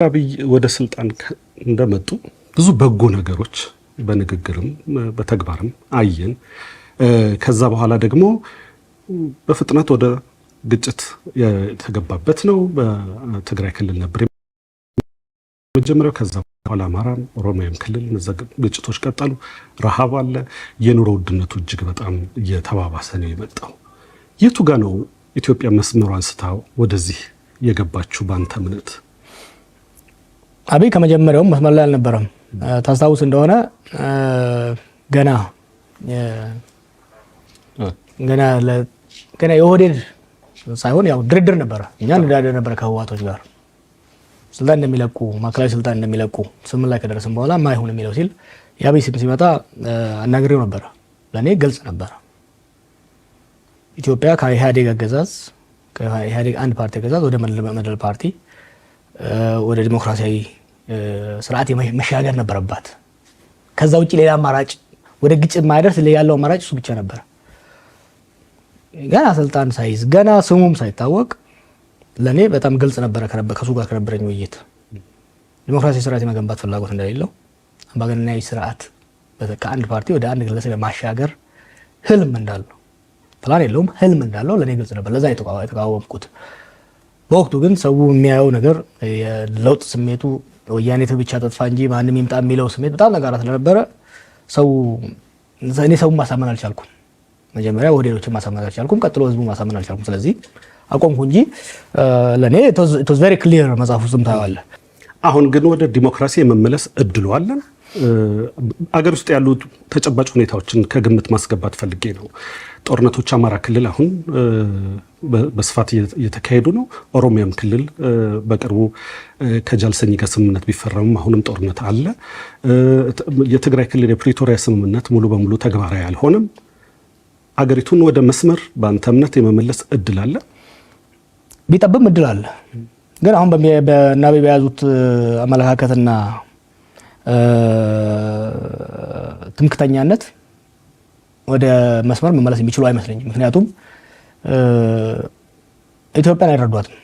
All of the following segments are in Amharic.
አብይ ወደ ስልጣን እንደመጡ ብዙ በጎ ነገሮች በንግግርም በተግባርም አየን። ከዛ በኋላ ደግሞ በፍጥነት ወደ ግጭት የተገባበት ነው። በትግራይ ክልል ነበር የመጀመሪያው። ከዛ በኋላ አማራም ኦሮሚያም ክልል ግጭቶች ቀጠሉ። ረሃብ አለ። የኑሮ ውድነቱ እጅግ በጣም እየተባባሰ ነው የመጣው። የቱ ጋ ነው ኢትዮጵያ መስመሯን ስታ ወደዚህ የገባችው በአንተ እምነት? አብይ ከመጀመሪያውም መስመር ላይ አልነበረም። ታስታውስ እንደሆነ ገና ገና ገና የኦህዴድ ሳይሆን ያው ድርድር ነበረ። እኛ እንደራደር ነበረ ከህወሓቶች ጋር ስልጣን እንደሚለቁ፣ ማዕከላዊ ስልጣን እንደሚለቁ ስምምነት ላይ ከደረስን በኋላ ማይሆን የሚለው ሲል የአብይ ስም ሲመጣ አናግሬው ነበረ። ለእኔ ግልጽ ነበረ። ኢትዮጵያ ከኢህአዴግ አገዛዝ፣ ከኢህአዴግ አንድ ፓርቲ አገዛዝ ወደ መድበለ ፓርቲ፣ ወደ ዲሞክራሲያዊ ስርዓት መሻገር ነበረባት። ከዛ ውጭ ሌላ አማራጭ፣ ወደ ግጭት የማያደርስ ያለው አማራጭ እሱ ብቻ ነበር። ገና ስልጣን ሳይዝ፣ ገና ስሙም ሳይታወቅ ለእኔ በጣም ግልጽ ነበረ ከሱ ጋር ከነበረኝ ውይይት ዲሞክራሲያዊ ስርዓት የመገንባት ፍላጎት እንደሌለው፣ አምባገነናዊ ስርዓት ከአንድ ፓርቲ ወደ አንድ ግለሰብ የማሻገር ህልም እንዳለው፣ ፕላን የለውም፣ ህልም እንዳለው ለእኔ ግልጽ ነበር። ለዛ የተቃወምኩት። በወቅቱ ግን ሰው የሚያየው ነገር የለውጥ ስሜቱ ወያኔ ብቻ ተጥፋ እንጂ ማንም ይምጣ የሚለው ስሜት በጣም ጠንካራ ስለነበረ ሰው እኔ ሰውን ማሳመን አልቻልኩም። መጀመሪያ ኦህዴዶችን ማሳመን አልቻልኩም። ቀጥሎ ህዝቡ ማሳመን አልቻልኩም። ስለዚህ አቆምኩ እንጂ ለእኔ it was very clear፣ መጽሐፍ ውስጥም ታየዋለህ። አሁን ግን ወደ ዲሞክራሲ የመመለስ እድሉ አለን? አገር ውስጥ ያሉ ተጨባጭ ሁኔታዎችን ከግምት ማስገባት ፈልጌ ነው። ጦርነቶች አማራ ክልል አሁን በስፋት እየተካሄዱ ነው። ኦሮሚያም ክልል በቅርቡ ከጃልሰኝ ጋር ስምምነት ቢፈረምም አሁንም ጦርነት አለ። የትግራይ ክልል የፕሪቶሪያ ስምምነት ሙሉ በሙሉ ተግባራዊ አልሆነም። አገሪቱን ወደ መስመር በአንተ እምነት የመመለስ እድል አለ? ቢጠብም እድል አለ። ግን አሁን በናቤ በያዙት አመለካከትና ትምክተኛነት ወደ መስመር መመለስ የሚችሉ አይመስለኝም። ምክንያቱም ኢትዮጵያን አይረዷትም።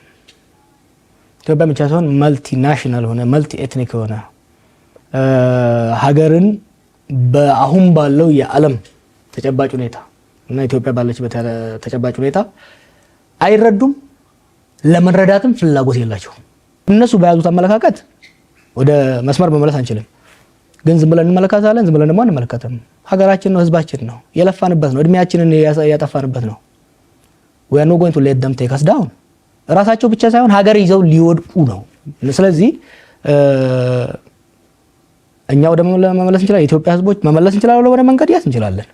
ኢትዮጵያ ብቻ ሳይሆን multinational ሆነ multi ethnic የሆነ ሀገርን በአሁን ባለው የዓለም ተጨባጭ ሁኔታ እና ኢትዮጵያ ባለችበት ተጨባጭ ሁኔታ አይረዱም። ለመረዳትም ፍላጎት የላቸውም። እነሱ በያዙት አመለካከት ወደ መስመር መመለስ አንችልም። ግን ዝም ብለን እንመለከታለን። ዝም ብለን ደግሞ አንመለከትም። ሀገራችን ነው፣ ህዝባችን ነው፣ የለፋንበት ነው፣ እድሜያችንን ያጠፋንበት ነው። We are not going to let them take us down። ራሳቸው ብቻ ሳይሆን ሀገር ይዘው ሊወድቁ ነው። ስለዚህ እኛ ወደ መመለስ እንችላለን። የኢትዮጵያ ህዝቦች መመለስ እንችላለን፣ ወደ መንገድ ያስ እንችላለን።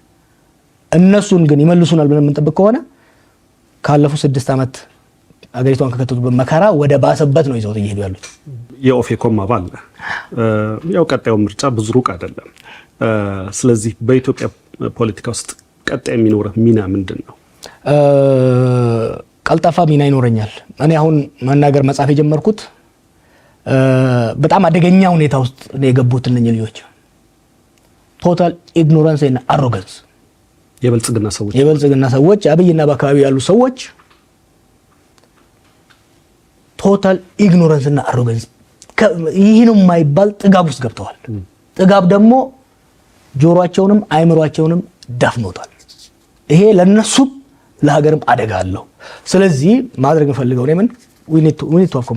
እነሱን ግን ይመልሱናል ብለን የምንጠብቅ ከሆነ ካለፉት 6 ዓመት አገሪቷን ከከተቱበት መከራ ወደ ባሰበት ነው ይዘውት እየሄዱ ያሉት። የኦፌኮም አባል ነህ። ያው ቀጣዩ ምርጫ ብዙ ሩቅ አይደለም። ስለዚህ በኢትዮጵያ ፖለቲካ ውስጥ ቀጣይ የሚኖርህ ሚና ምንድን ነው? ቀልጣፋ ሚና ይኖረኛል። እኔ አሁን መናገር መጻፍ የጀመርኩት በጣም አደገኛ ሁኔታ ውስጥ ነው የገቡት እነኝህ ልጆች። Total ignorance እና arrogance። የብልጽግና ሰዎች። የብልጽግና ሰዎች፣ አብይና በአካባቢ ያሉ ሰዎች total ignorance እና arrogance፣ ይህ ነው የማይባል ጥጋብ ውስጥ ገብተዋል። ጥጋብ ደግሞ ጆሮአቸውንም አይምሯቸውንም ደፍኖታል። ይሄ ለነሱም ለሀገርም አደጋ አለው። ስለዚህ ማድረግ የምፈልገው እኔ ምን we need to have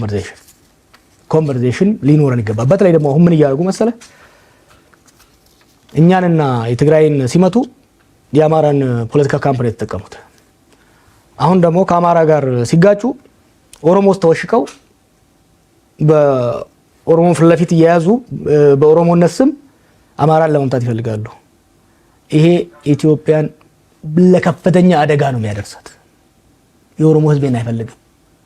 conversation ሊኖረን ይገባል። በተለይ ደግሞ አሁን ምን እያደረጉ መሰለ? እኛንና የትግራይን ሲመቱ የአማራን ፖለቲካ ካምፕ ነው የተጠቀሙት። አሁን ደግሞ ከአማራ ጋር ሲጋጩ ኦሮሞ ውስጥ ተወሽቀው በኦሮሞ ፊት ለፊት እየያዙ በኦሮሞነት ስም አማራን ለመምታት ይፈልጋሉ። ይሄ ኢትዮጵያን ለከፍተኛ አደጋ ነው የሚያደርሳት። የኦሮሞ ሕዝብ አይፈልግም።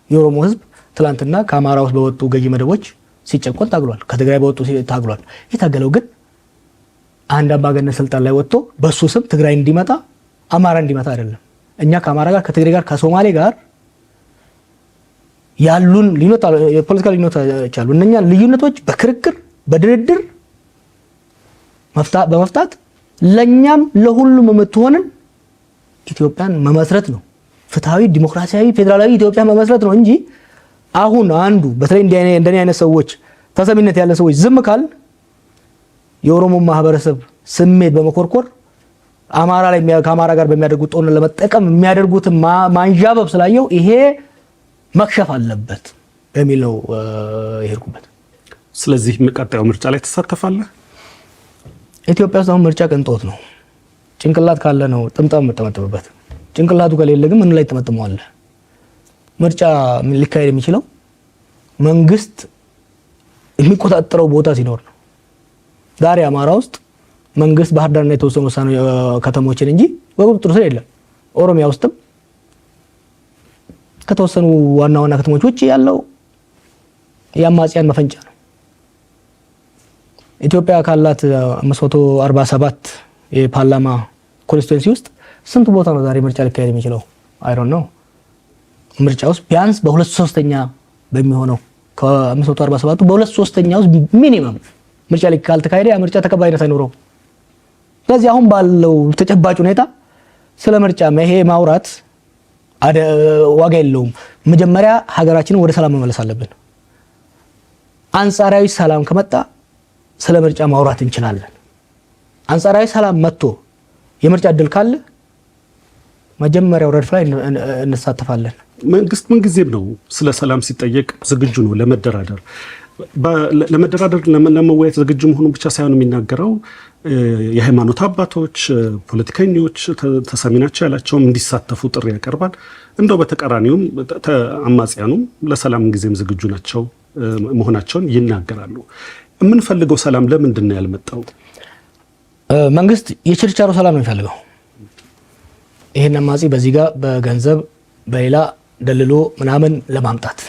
የኦሮሞ ሕዝብ ትላንትና ከአማራ ውስጥ በወጡ ገዢ መደቦች ሲጨቆን ታግሏል። ከትግራይ በወጡ ታግሏል። የታገለው ግን አንድ አምባገነን ስልጣን ላይ ወጥቶ በሱ ስም ትግራይ እንዲመታ፣ አማራ እንዲመታ አይደለም። እኛ ከአማራ ጋር፣ ከትግራይ ጋር፣ ከሶማሌ ጋር ያሉን የፖለቲካ ልዩነቶች አሉ። እነኛ ልዩነቶች በክርክር፣ በድርድር በመፍታት ለእኛም ለሁሉም የምትሆንን ኢትዮጵያን መመስረት ነው። ፍትሐዊ፣ ዲሞክራሲያዊ፣ ፌዴራላዊ ኢትዮጵያ መመስረት ነው እንጂ አሁን አንዱ በተለይ እንደኔ አይነት ሰዎች ተሰሚነት ያለ ሰዎች ዝም ካል የኦሮሞ ማህበረሰብ ስሜት በመኮርኮር አማራ ላይ ከአማራ ጋር በሚያደርጉት ጦርነት ለመጠቀም የሚያደርጉትን ማንዣበብ ስላየው ይሄ መክሸፍ አለበት በሚል ነው የሄድኩበት። ስለዚህ ቀጣዩ ምርጫ ላይ ትሳተፋለህ? ኢትዮጵያ ውስጥ አሁን ምርጫ ቅንጦት ነው። ጭንቅላት ካለ ነው ጥምጣም የምጠመጥምበት። ጭንቅላቱ ከሌለ ግን ምን ላይ ትጠመጥመዋለህ? ምርጫ ሊካሄድ የሚችለው መንግስት የሚቆጣጠረው ቦታ ሲኖር ነው። ዛሬ አማራ ውስጥ መንግስት ባህር ዳርና የተወሰኑ ውሳኔ ከተሞችን እንጂ በቁጥጥሩ ስር የለም። ኦሮሚያ ውስጥም ከተወሰኑ ዋና ዋና ከተሞች ውጭ ያለው የአማጽያን መፈንጫ ነው። ኢትዮጵያ ካላት 547 የፓርላማ constituency ውስጥ ስንት ቦታ ነው ዛሬ ምርጫ ሊካሄድ የሚችለው? I don't know። ምርጫ ውስጥ ቢያንስ በሁለት ሶስተኛ በሚሆነው ከ547ቱ በሁለት ሶስተኛ ውስጥ minimum ምርጫ ካልተካሄደ ያ ምርጫ ተቀባይነት አይኖረውም። ስለዚህ አሁን ባለው ተጨባጭ ሁኔታ ስለ ምርጫ መሄ ማውራት ዋጋ የለውም። መጀመሪያ ሀገራችንን ወደ ሰላም መመለስ አለብን። አንጻራዊ ሰላም ከመጣ ስለ ምርጫ ማውራት እንችላለን። አንጻራዊ ሰላም መጥቶ የምርጫ እድል ካለ መጀመሪያው ረድፍ ላይ እንሳተፋለን። መንግስት ምንጊዜም ነው ስለ ሰላም ሲጠየቅ ዝግጁ ነው ለመደራደር። ለመደራደር ለመወያየት ዝግጁ መሆኑን ብቻ ሳይሆን የሚናገረው የሃይማኖት አባቶች፣ ፖለቲከኞች ተሰሚ ናቸው ያላቸውም እንዲሳተፉ ጥሪ ያቀርባል። እንደው በተቃራኒውም አማጽያኑም ለሰላም ጊዜም ዝግጁ ናቸው መሆናቸውን ይናገራሉ። የምንፈልገው ሰላም ለምንድን ነው ያልመጣው? መንግስት የችርቻሮ ሰላም ነው የሚፈልገው። ይሄን አማጺ በዚህ ጋር በገንዘብ በሌላ ደልሎ ምናምን ለማምጣት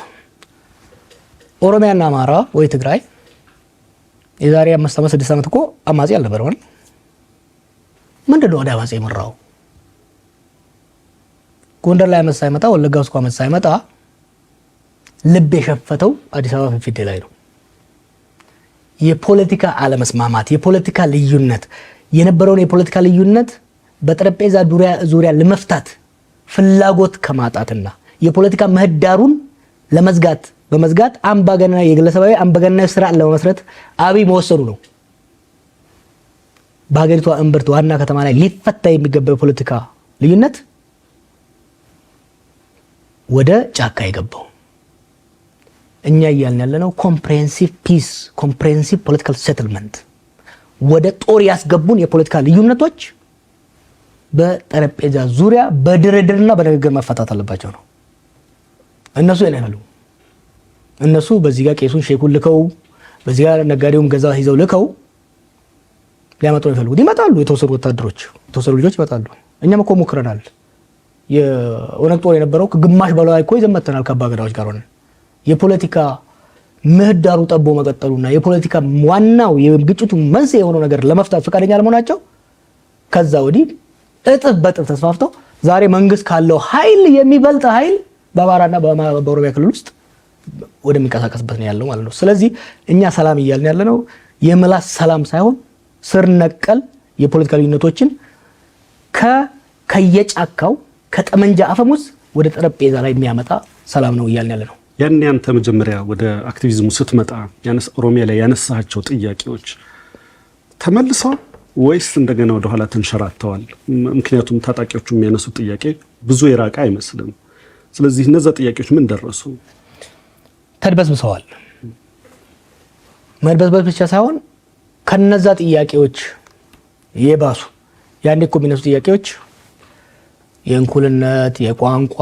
ኦሮሚያና አማራ ወይ ትግራይ የዛሬ 5 ዓመት 6 ዓመት እኮ አማጺ አልነበረም። ምንድን ነው ወደ አማጺ የመራው? ጎንደር ላይ አመፅ ሳይመጣ፣ ወለጋ ውስጥ አመፅ ሳይመጣ ልብ የሸፈተው አዲስ አበባ ፊንፊኔ ላይ ነው። የፖለቲካ አለመስማማት፣ የፖለቲካ ልዩነት የነበረውን የፖለቲካ ልዩነት በጠረጴዛ ዙሪያ ለመፍታት ፍላጎት ከማጣትና የፖለቲካ ምህዳሩን ለመዝጋት በመዝጋት አምባገነናዊ የግለሰባዊ አምባገነናዊ ስርዓት ለመመስረት አብይ መወሰኑ ነው። በሀገሪቷ እምብርት ዋና ከተማ ላይ ሊፈታ የሚገባው የፖለቲካ ልዩነት ወደ ጫካ የገባው። እኛ እያልን ያለነው comprehensive peace፣ comprehensive political settlement፣ ወደ ጦር ያስገቡን የፖለቲካ ልዩነቶች በጠረጴዛ ዙሪያ በድርድርና በንግግር መፈታት አለባቸው ነው። እነሱ ይሄን አይፈልጉም። እነሱ በዚህ ጋር ቄሱን ሼኩን ልከው፣ በዚህ ጋር ነጋዴውን ገዛ ይዘው ልከው ሊያመጡ ነው የሚፈልጉት። ይመጣሉ፣ የተወሰኑ ወታደሮች፣ የተወሰኑ ልጆች ይመጣሉ። እኛም እኮ ሞክረናል። የኦነግ ጦር የነበረው ከግማሽ በላይ እኮ ይዘን መጥተናል ከአባ ገዳዎች ጋር ሆነን። የፖለቲካ ምህዳሩ ጠቦ መቀጠሉና የፖለቲካ ዋናው የግጭቱ መንስኤ የሆነው ነገር ለመፍታት ፈቃደኛ አለመሆናቸው ከዛ ወዲህ እጥፍ በጥፍ ተስፋፍተው ዛሬ መንግስት ካለው ኃይል የሚበልጥ ኃይል በአማራና በኦሮሚያ ክልል ውስጥ ወደሚንቀሳቀስበት ነው ያለው ማለት ነው። ስለዚህ እኛ ሰላም እያልን ያለነው የምላስ ሰላም ሳይሆን ስር ነቀል የፖለቲካ ልዩነቶችን ከየጫካው ከጠመንጃ አፈሙዝ ወደ ጠረጴዛ ላይ የሚያመጣ ሰላም ነው እያልን ያለነው። ያን ያንተ መጀመሪያ ወደ activism ኡ ስትመጣ ኦሮሚያ ላይ ያነሳቸው ጥያቄዎች ተመልሰዋል ወይስ እንደገና ወደ ኋላ ተንሸራተዋል? ምክንያቱም ታጣቂዎቹ የሚያነሱት ጥያቄ ብዙ የራቀ አይመስልም። ስለዚህ እነዛ ጥያቄዎች ምን ደረሱ? ተድበስብሰዋል። መድበስበስ ብቻ ሳይሆን ከነዛ ጥያቄዎች የባሱ፣ ያኔ እኮ የሚነሱ ጥያቄዎች የእኩልነት፣ የቋንቋ፣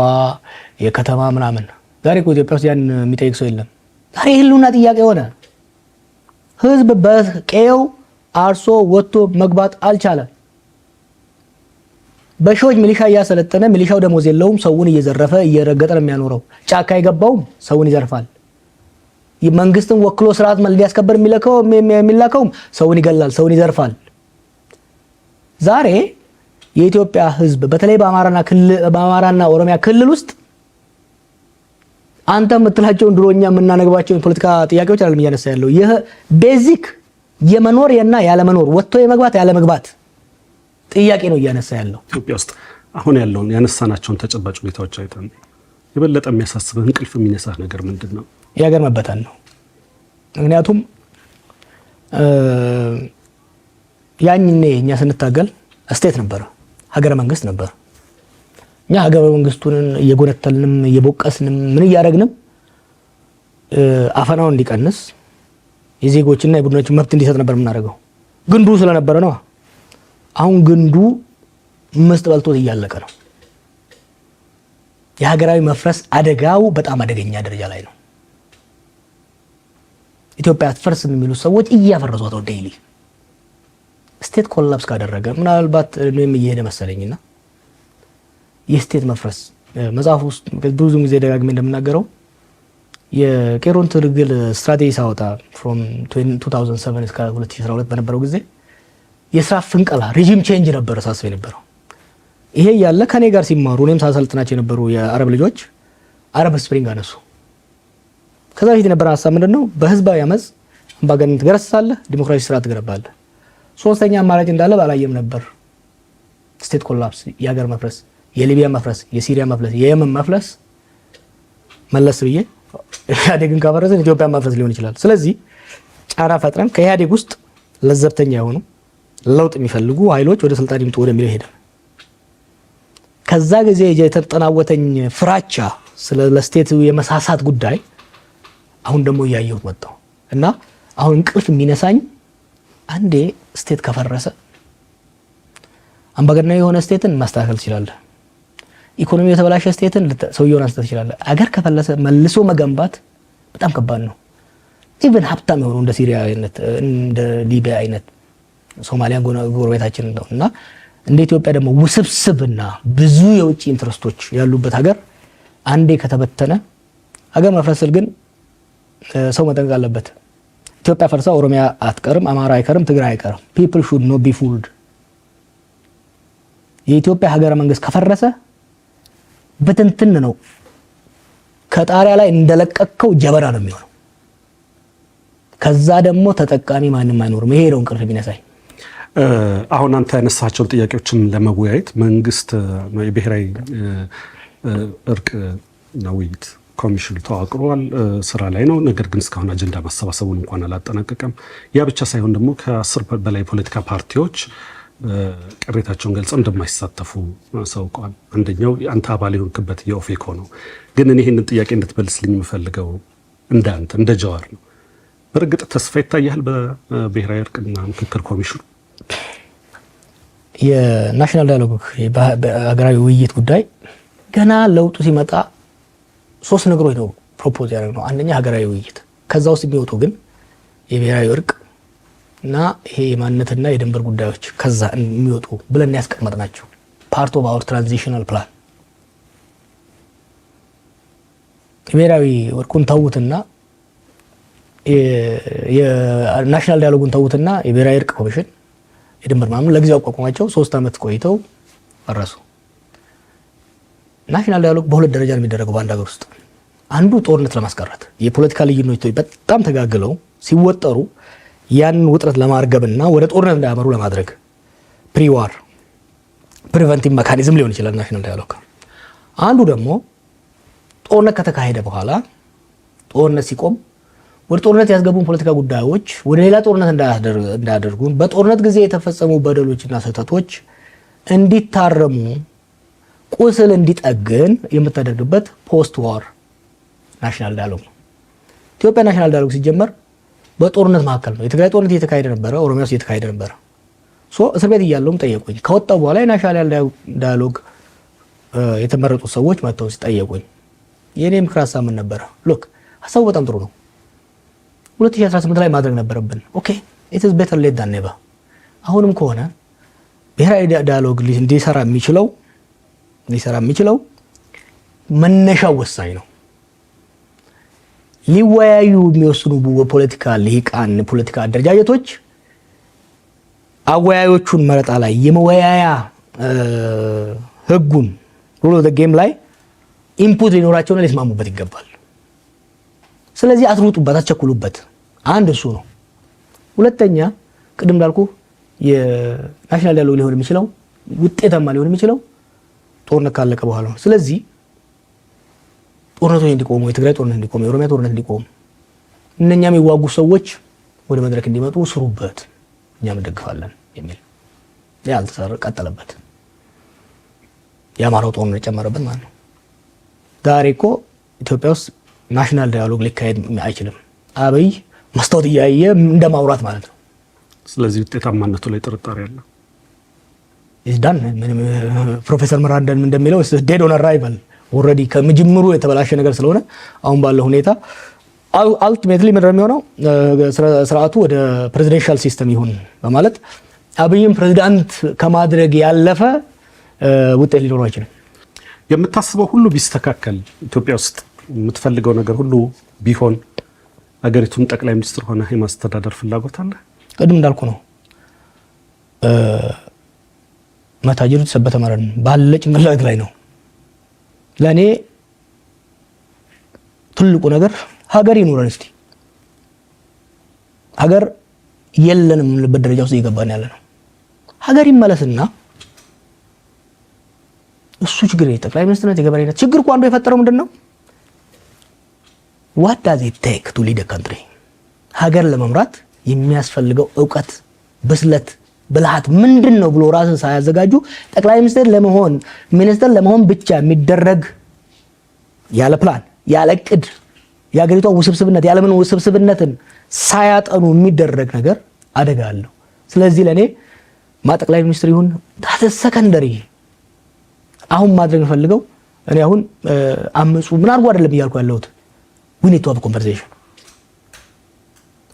የከተማ ምናምን፣ ዛሬ እኮ ኢትዮጵያ ውስጥ ያን የሚጠይቅ ሰው የለም። ዛሬ የህልውና ጥያቄ ሆነ። ህዝብ በቀየው አርሶ ወጥቶ መግባት አልቻለም። በሺዎች ሚሊሻ እያሰለጠነ ሚሊሻው ደሞዝ የለውም። ሰውን እየዘረፈ እየረገጠ ነው የሚያኖረው። ጫካ የገባውም ሰውን ይዘርፋል። መንግስትን ወክሎ ስርዓት ሊያስከበር የሚላከውም ሰውን ይገላል፣ ሰውን ይዘርፋል። ዛሬ የኢትዮጵያ ህዝብ በተለይ በአማራና ኦሮሚያ ክልል ውስጥ አንተ የምትላቸውን ድሮ እኛ የምናነግባቸውን የፖለቲካ ጥያቄዎች አይደለም እያነሳ ያለው። ይህ basic የመኖር እና ያለመኖር፣ ወጥቶ የመግባት ያለመግባት ጥያቄ ነው እያነሳ ያለው። ኢትዮጵያ ውስጥ አሁን ያለውን ያነሳናቸውን ተጨባጭ ሁኔታዎች አይተን የበለጠ የሚያሳስብህ እንቅልፍ የሚነሳህ ነገር ምንድን ነው? የሀገር መበተን ነው። ምክንያቱም ያኔ እኛ ስንታገል state ነበረ፣ ሀገረ መንግስት ነበር። እኛ ሀገረ መንግስቱን እየጎነተልንም እየቦቀስንም ምን እያደረግንም አፈናውን እንዲቀንስ፣ የዜጎችና የቡድኖችን መብት እንዲሰጥ ነበር የምናደርገው። ግንዱ ስለነበረ ነው። አሁን ግንዱ ምስጥ በልቶት እያለቀ ነው። የሀገራዊ መፍረስ አደጋው በጣም አደገኛ ደረጃ ላይ ነው። ኢትዮጵያ አትፈርስም የሚሉ ሰዎች እያፈረሷት ነው daily። State collapse ካደረገ፣ ምናልባት እድሜም እየሄደ መሰለኝና፣ የ state መፍረስ መጽሐፍ ውስጥ ብዙ ጊዜ ደጋግሜ እንደምናገረው የቄሮን ትግል ስትራቴጂ ሳወጣ from 2007 እስከ 2012 በነበረው ጊዜ የስርዓት ፍንቀላ፣ regime change ነበረ ሳስብ የነበረው። ይሄ እያለ ከኔ ጋር ሲማሩ እኔም ሳሰልጥናቸው የነበሩ የአረብ ልጆች Arab Spring አነሱ። ከዛ በፊት የነበረ ሀሳብ ምንድን ነው? በህዝባዊ አመፅ አምባገነን ትገረስሳለህ፣ ዲሞክራሲ ስርዓት ትገነባለህ። ሶስተኛ አማራጭ እንዳለ ባላየም ነበር። State collapse፣ የሀገር መፍረስ፣ የሊቢያ መፍረስ፣ የሲሪያ መፍረስ፣ የየመን መፍረስ፣ መለስ ብዬ ኢህአዴግን ካፈረስን ኢትዮጵያ መፍረስ ሊሆን ይችላል። ስለዚህ ጫና ፈጥረን ከኢህአዴግ ውስጥ ለዘብተኛ የሆኑ፣ ለውጥ የሚፈልጉ ኃይሎች ወደ ስልጣን ይምጡ ወደሚለው ሄደ። ከዛ ጊዜ የተጠናወተኝ ፍራቻ ስለ ለ state የመሳሳት ጉዳይ አሁን ደግሞ እያየሁት መጣሁ እና አሁን እንቅልፍ የሚነሳኝ አንዴ state ከፈረሰ፣ አምባገነናዊ የሆነ state ን ማስተካከል ትችላለህ። ኢኮኖሚ የተበላሸ state ን ሰውየውን አንስተህ ትችላለህ። አገር ከፈረሰ መልሶ መገንባት በጣም ከባድ ነው። Even ሀብታም የሆኑ እንደ ሲሪያ አይነት፣ እንደ ሊቢያ አይነት፣ ሶማሊያ ጎረቤታችን ነው እና እንደ ኢትዮጵያ ደግሞ ውስብስብና ብዙ የውጭ interest ኦች ያሉበት ሀገር አንዴ ከተበተነ፣ ሀገር መፍረስ ስል ግን ሰው መጠንቀቅ አለበት። ኢትዮጵያ ፈርሳ ኦሮሚያ አትቀርም፣ አማራ አይቀርም፣ ትግራይ አይቀርም። People should not be fooled። የኢትዮጵያ ሀገረ መንግስት ከፈረሰ ብትንትን ነው። ከጣሪያ ላይ እንደለቀቅከው ጀበና ነው የሚሆነው። ከዛ ደግሞ ተጠቃሚ ማንም አይኖርም። ይሄ ነው እንቅልፍ የሚነሳኝ። አሁን አንተ ያነሳቸውን ጥያቄዎችን ለመወያየት መንግስት የብሔራዊ እርቅና ውይይት ኮሚሽኑ ተዋቅሯል፣ ስራ ላይ ነው። ነገር ግን እስካሁን አጀንዳ ማሰባሰቡን እንኳን አላጠናቀቀም። ያ ብቻ ሳይሆን ደግሞ ከ10 በላይ የፖለቲካ ፓርቲዎች ቅሬታቸውን ገልጸው እንደማይሳተፉ አሳውቀዋል። አንደኛው አንተ አባል የሆንክበት የኦፌኮ ነው። ግን እኔ ይህንን ጥያቄ እንድትመልስልኝ የምፈልገው እንደ አንተ እንደ ጀዋር ነው። በእርግጥ ተስፋ ይታያል በብሔራዊ እርቅና ምክክር ኮሚሽኑ? የ national dialogue፣ ሀገራዊ ውይይት ጉዳይ ገና ለውጡ ሲመጣ ሶስት ነገሮች ነው propose ያደረግነው። አንደኛ ሀገራዊ ውይይት፣ ከዛ ውስጥ የሚወጡ ግን የብሔራዊ እርቅ እና ይሄ የማንነትና የድንበር ጉዳዮች ከዛ የሚወጡ ብለን ያስቀመጥናቸው part of our transitional plan። የብሔራዊ እርቁን ተዉትና፣ የ national dialogue ኡን ተዉትና፣ የብሔራዊ እርቅ ኮሚሽን፣ የድንበር ምናምን ለጊዜው አቋቁማቸው 3 ዓመት ቆይተው ፈረሱ። National dialogue በሁለት ደረጃ ነው የሚደረገው በአንድ ሀገር ውስጥ። አንዱ ጦርነት ለማስቀረት፣ የፖለቲካ ልዩነቶች በጣም ተጋግለው ሲወጠሩ ያንን ውጥረት ለማርገብና ወደ ጦርነት እንዳያመሩ ለማድረግ pre-war preventive mechanism ሊሆን ይችላል national dialogue። አንዱ ደግሞ ጦርነት ከተካሄደ በኋላ፣ ጦርነት ሲቆም፣ ወደ ጦርነት ያስገቡን ፖለቲካ ጉዳዮች ወደ ሌላ ጦርነት እንዳያደርጉን፣ በጦርነት ጊዜ የተፈጸሙ በደሎችና ስህተቶች እንዲታረሙ፣ ቁስል እንዲጠግን የምታደርግበት post war national dialogue ነው። ኢትዮጵያ national dialogue ሲጀመር በጦርነት መካከል ነው። የትግራይ ጦርነት እየተካሄደ ነበረ፣ ኦሮሚያ ውስጥ እየተካሄደ ነበረ። So እስር ቤት እያለሁም ጠየቁኝ። ከወጣሁ በኋላ የ national dialogue የተመረጡ ሰዎች መጥተው ሲጠየቁኝ የእኔ ምክር ሀሳብ ምን ነበረ? Look፣ ሀሳቡ በጣም ጥሩ ነው። 2018 ላይ ማድረግ ነበረብን። Okay, it is better late than never። አሁንም ከሆነ ብሔራዊ dialogue ሊሰራ የሚችለው መነሻው ወሳኝ ነው። ሊወያዩ የሚወስኑ ፖለቲካ ልሂቃን፣ ፖለቲካ አደረጃጀቶች አወያዮቹን መረጣ ላይ፣ የመወያያ ህጉን፣ rule of the game ላይ input ሊኖራቸውና ሊስማሙበት ይገባል። ስለዚህ አትሩጡበት፣ አትቸኩሉበት። አንድ እሱ ነው። ሁለተኛ ቅድም እንዳልኩ የ national dialogue ሊሆን የሚችለው፣ ውጤታማ ሊሆን የሚችለው ጦርነት ካለቀ በኋላ ነው። ስለዚህ ጦርነቶች እንዲቆሙ፣ የትግራይ ጦርነት እንዲቆም፣ የኦሮሚያ ጦርነት እንዲቆም፣ እነኛ የሚዋጉ ሰዎች ወደ መድረክ እንዲመጡ ስሩበት፣ እኛም እንደግፋለን የሚል ያ አልተሰራ፣ ቀጠለበት። የአማራው ጦርነት ጨመረበት ማለት ነው። ዛሬ እኮ ኢትዮጵያ ውስጥ national dialogue ሊካሄድ አይችልም። አብይ መስታወት እያየ እንደ ማውራት ማለት ነው። ስለዚህ ውጤታማነቱ ላይ ጥርጣሬ አለ። It's done። ፕሮፌሰር መረራ እንደሚለው dead on arrival፣ already ከመጀመሩ የተበላሸ ነገር ስለሆነ አሁን ባለው ሁኔታ ultimately ምንድን ነው የሚሆነው? ስርዓቱ ወደ presidential system ይሁን በማለት አብይም ፕሬዚዳንት ከማድረግ ያለፈ ውጤት ሊኖረው አይችልም። የምታስበው ሁሉ ቢስተካከል፣ ኢትዮጵያ ውስጥ የምትፈልገው ነገር ሁሉ ቢሆን፣ አገሪቱን ጠቅላይ ሚኒስትር ሆነህ የማስተዳደር ፍላጎት አለ? ቅድም እንዳልኩ ነው። መታጀሩ ተሰበተ መረን ባለ ጭንቅላት ላይ ነው። ለእኔ ትልቁ ነገር ሀገር ይኑረን እስቲ። ሀገር የለንም የምንልበት ደረጃ ውስጥ እየገባን ያለ ነው። ሀገር ይመለስና እሱ ችግር ጠቅላይ ሚኒስትርነት የገበሬነት ችግር እኮ አንዱ የፈጠረው ምንድን ነው? What does it take to lead country? ሀገር ለመምራት የሚያስፈልገው እውቀት፣ ብስለት፣ ብልሃት ምንድን ነው ብሎ ራስን ሳያዘጋጁ ጠቅላይ ሚኒስትር ለመሆን፣ ሚኒስትር ለመሆን ብቻ የሚደረግ ያለ ፕላን፣ ያለ እቅድ፣ የሀገሪቷ ውስብስብነት ያለምን ውስብስብነትን ሳያጠኑ የሚደረግ ነገር አደጋ አለው። ስለዚህ ለእኔ ማ ጠቅላይ ሚኒስትር ይሁን secondary። አሁን ማድረግ የምፈልገው እኔ አሁን አምፁ ምን አድርጎ አይደለም እያልኩ ያለሁት፣ we need to have conversation።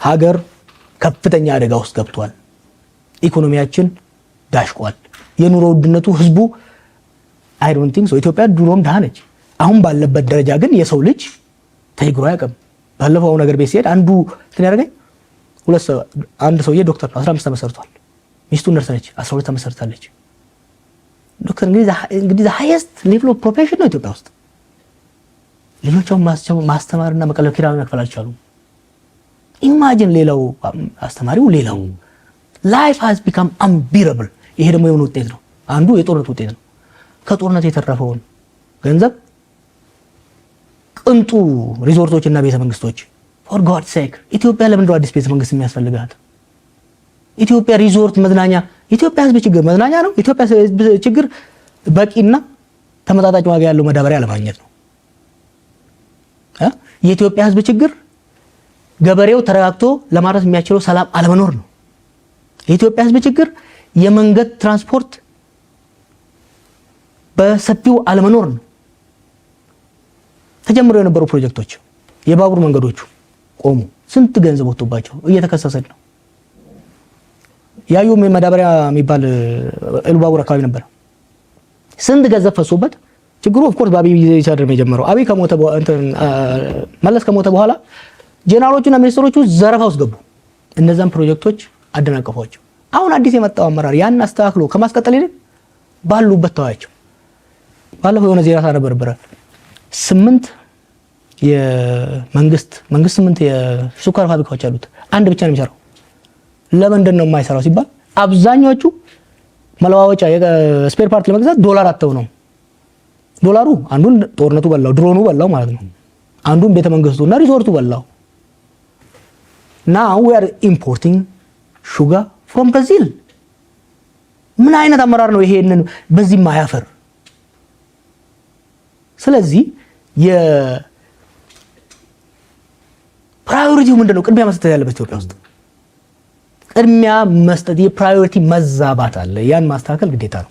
ሀገር ከፍተኛ አደጋ ውስጥ ገብቷል። ኢኮኖሚያችን ዳሽቋል። የኑሮ ውድነቱ ህዝቡ I don't think so። ኢትዮጵያ ድሮም ድሃ ነች። አሁን ባለበት ደረጃ ግን የሰው ልጅ ተቸግሮ አያውቅም። ባለፈው አሁን ነገር ቤት ሲሄድ አንዱ እንትን ያደረገኝ ሁለት ሰው፣ አንድ ሰውዬ ዶክተር ነው፣ 15 ዓመት ሰርቷል። ሚስቱ ነርስ ነች፣ 12 ዓመት ሰርታለች። ዶክተር እንግዲህ highest level of profession ነው ኢትዮጵያ ውስጥ። ልጆቻቸውን ማስተማርና መቀለብ ኪራይ መክፈል አልቻሉም። Imagine ሌላው አስተማሪው፣ ሌላው life has become unbearable። ይሄ ደግሞ የሆነ ውጤት ነው፣ አንዱ የጦርነት ውጤት ነው። ከጦርነት የተረፈውን ገንዘብ ቅንጡ ሪዞርቶች እና ቤተ መንግስቶች፣ for God sake፣ ኢትዮጵያ ለምንድነው አዲስ ቤተ መንግስት የሚያስፈልጋት? ኢትዮጵያ ሪዞርት መዝናኛ፣ ኢትዮጵያ ህዝብ ችግር መዝናኛ ነው። ኢትዮጵያ ህዝብ ችግር በቂና ተመጣጣኝ ዋጋ ያለው ማዳበሪያ አለማግኘት ነው። የኢትዮጵያ ህዝብ ችግር ገበሬው ተረጋግቶ ለማረስ የሚያስችለው ሰላም አለመኖር ነው። የኢትዮጵያ ህዝብ ችግር የመንገድ ትራንስፖርት በሰፊው አለመኖር ነው። ተጀምረው የነበሩ ፕሮጀክቶች የባቡር መንገዶቹ ቆሙ። ስንት ገንዘብ ወጥቶባቸው እየተከሰሰን ነው። ያዩ ማዳበሪያ የሚባል ኢሉባቡር አካባቢ ነበር። ስንት ገንዘብ ፈሶበት። ችግሩ of course በአብይ ጊዜ አይደለም የጀመረው። አብይ ከሞተ፣ እንትን መለስ ከሞተ በኋላ ጄኔራሎቹና ሚኒስትሮቹ ዘረፋ ውስጥ ገቡ። እነዛን ፕሮጀክቶች አደናቀፏቸው። አሁን አዲስ የመጣው አመራር ያን አስተካክሎ ከማስቀጠል ይልቅ ባሉበት ተዋቸው። ባለፈው የሆነ ዜና ሳነብ ነበረ። ስምንት የመንግስት መንግስት ስምንት የስኳር ፋብሪካዎች አሉት። አንድ ብቻ ነው የሚሰራው። ለምንድን ነው የማይሰራው ሲባል አብዛኛዎቹ መለዋወጫ spare part ለመግዛት ዶላር አጥተው ነው። ዶላሩ አንዱን ጦርነቱ በላው፣ ድሮኑ በላው ማለት ነው። አንዱን ቤተ መንግስቱ እና ሪዞርቱ በላው። Now we are importing sugar from Brazil። ምን አይነት አመራር ነው ይሄንን በዚህ ማያፈር? ስለዚህ የ priority ው ምንድን ነው? ቅድሚያ መስጠት ያለበት ኢትዮጵያ ውስጥ ቅድሚያ መስጠት የ priority መዛባት አለ። ያን ማስተካከል ግዴታ ነው።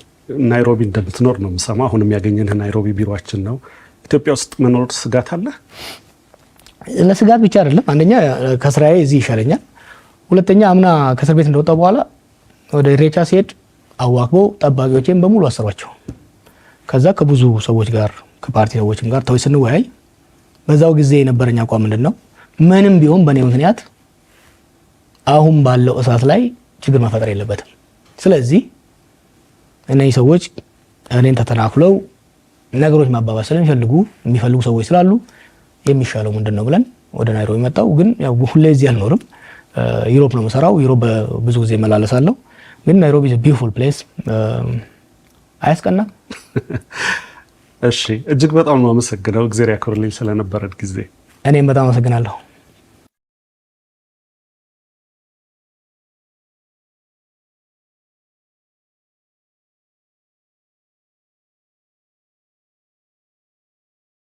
ናይሮቢ እንደምትኖር ነው የምሰማው። አሁንም ያገኘንህ ናይሮቢ ቢሮአችን ነው። ኢትዮጵያ ውስጥ መኖር ስጋት አለ? ለስጋት ብቻ አይደለም። አንደኛ ከስራዬ እዚህ ይሻለኛል። ሁለተኛ አምና ከእስር ቤት እንደወጣሁ በኋላ ወደ ኢሬቻ ሲሄድ አዋክበው ጠባቂዎቼን በሙሉ አሰሯቸው። ከዛ ከብዙ ሰዎች ጋር፣ ከፓርቲ ሰዎችም ጋር ተወይ ስንወያይ በዛው ጊዜ የነበረኝ አቋም ምንድን ነው? ምንም ቢሆን በእኔ ምክንያት አሁን ባለው እሳት ላይ ችግር መፈጠር የለበትም። ስለዚህ እነዚህ ሰዎች እኔን ተተናክለው ነገሮች ማባባስ ስለሚፈልጉ የሚፈልጉ ሰዎች ስላሉ የሚሻለው ምንድን ነው ብለን ወደ ናይሮቢ መጣው። ግን ያው ሁሌ እዚህ አልኖርም። Europe ነው የምሰራው። Europe ብዙ ጊዜ እመላለሳለሁ። ግን ናይሮቢ beautiful place፣ አያስቀናም? እሺ፣ እጅግ በጣም ነው አመሰግነው። እግዚአብሔር ያክብርልኝ ስለነበረን ጊዜ። እኔም በጣም አመሰግናለሁ።